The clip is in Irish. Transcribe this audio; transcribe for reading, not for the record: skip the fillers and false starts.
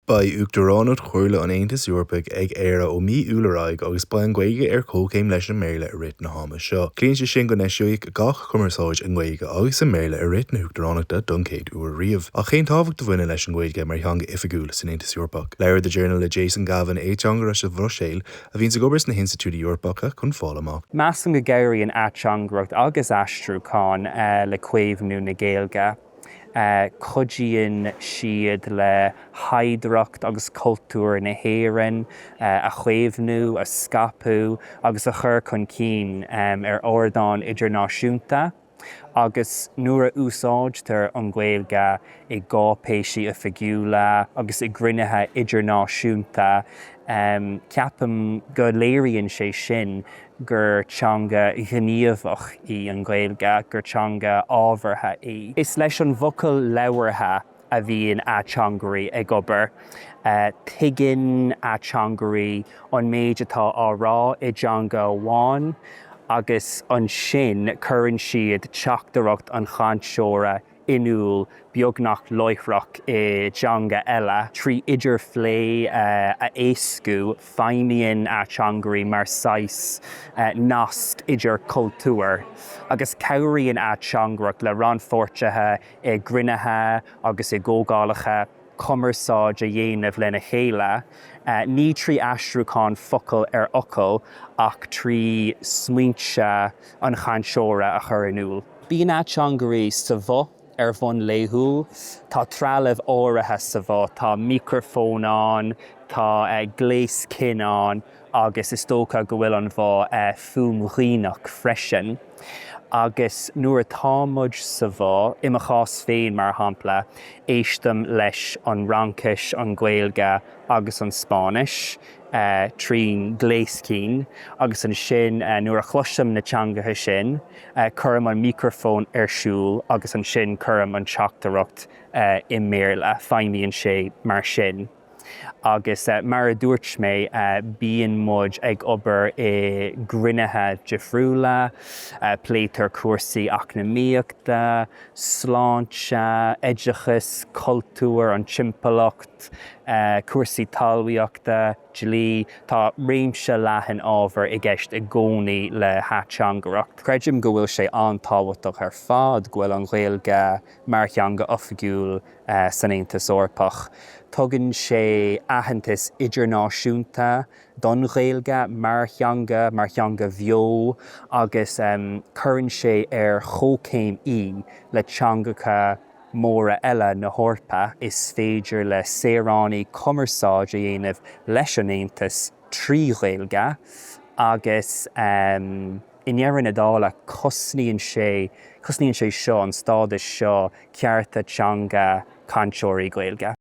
Beidh Uachtaránacht Chomhairle an Aontais Eorpaigh ag Éire ó mí Iúil ar aghaidh agus beidh an Ghaeilge ar comhchéim leis an mBéarla i rith na hama seo. Ciallaíonn sé sin go n-eiseoidh gach cumarsáid i nGaeilge agus i mBéarla i rith na hUachtaránachta don chéad uair riamh. Ach cén tábhacht a bhaineann leis an nGaeilge mar theanga oifigiúil san Aontas Eorpach? Labhair The Journal le Jason Gavin, ateangaire sa Bhruiséil, a bhíonns ag obair sna hinstitiúidí Eorpacha, chun fáil amach. Measaim go gcabhraíonn ateangaireacht agus aistriúchán le caomhnú na Gaeilge. Cuidíonn siad le hoidhreacht agus cultúr na hÉireann a chaomhnú, a scaipeadh agus a chur chun cinn ar ardáin idirnáisiúnta agus nuair a úsáidtear an Ghaeilge i gcáipéisí oifigiúla agus i gcruinnithe idirnáisiúnta, ceapaim go léiríonn sé sin gur teanga ghníomhach í an Ghaeilge, gur teanga ábhartha í. Is leis an bhfocal labhartha a bhíonn ateangairí ag obair. Tuigeann ateangairí an méid atá á rá i dteanga amháin agus ansin cuireann siad teachtaireacht an chainteora in iúl beagnach láithreach i dteanga eile. Trí idirphlé a éascú, feidhmíonn ateangairí mar saghas nasc idir cultúir, agus cabhraíonn ateangaireacht le rannpháirtithe i gcruinnithe agus i gcomhdhálacha cumarsáid a dhéanamh lena chéile, ní trí aistriúchán focal ar fhocal ach trí smaointe an chainteora a chur in iúl. Bíonn ateangairí sa bhoth ar bhonn laethúil. Tá trealamh áirithe sa bhoth, tá micreafón ann, tá gléas cinn ann agus is dócha go bhfuil an bhoth fuaimdhíonach freisin. Agus nuair atá muid sa bhoth, i mo chás féin mar shampla, éistim leis an Fhraincis, an Ghaeilge agus an Spáinnis. trín gléas cinn agus ansin nuair a chloisim na teangacha sin cuirim an micreafón ar siúl agus ansin cuirim an teachtaireacht i mBéarla. Feidhmíonn sé mar sin. Agus mar a dúirt mé bíonn muid ag obair i gcruinnithe difriúla, pléitear cúrsaí eacnamaíochta, sláinte, oideachas, cultúr, an timpeallacht, cúrsaí talmhaíochta, dlí, tá réimse leathan ábhar i gceist i gcónaí le hateangaireacht. Creidim go bhfuil sé an-tábhachtach ar fad go bhfuil an Ghaeilge mar theanga oifigiúil san Aontas Eorpach. Tugann sé aitheantas idirnáisiúnta don Ghaeilge mar theanga, mar theanga bheo agus cuireann sé ar chomhchéim í le teangacha móra eile na hEorpa, is féidir le saoránaigh cumarsáid a dhéanamh leis an Aontas trí Ghaeilge agus i ndeireadh na dála cosnaíonn sé, cosnaíonn sé seo, an stádas seo, cearta teanga cainteoirí Gaeilge.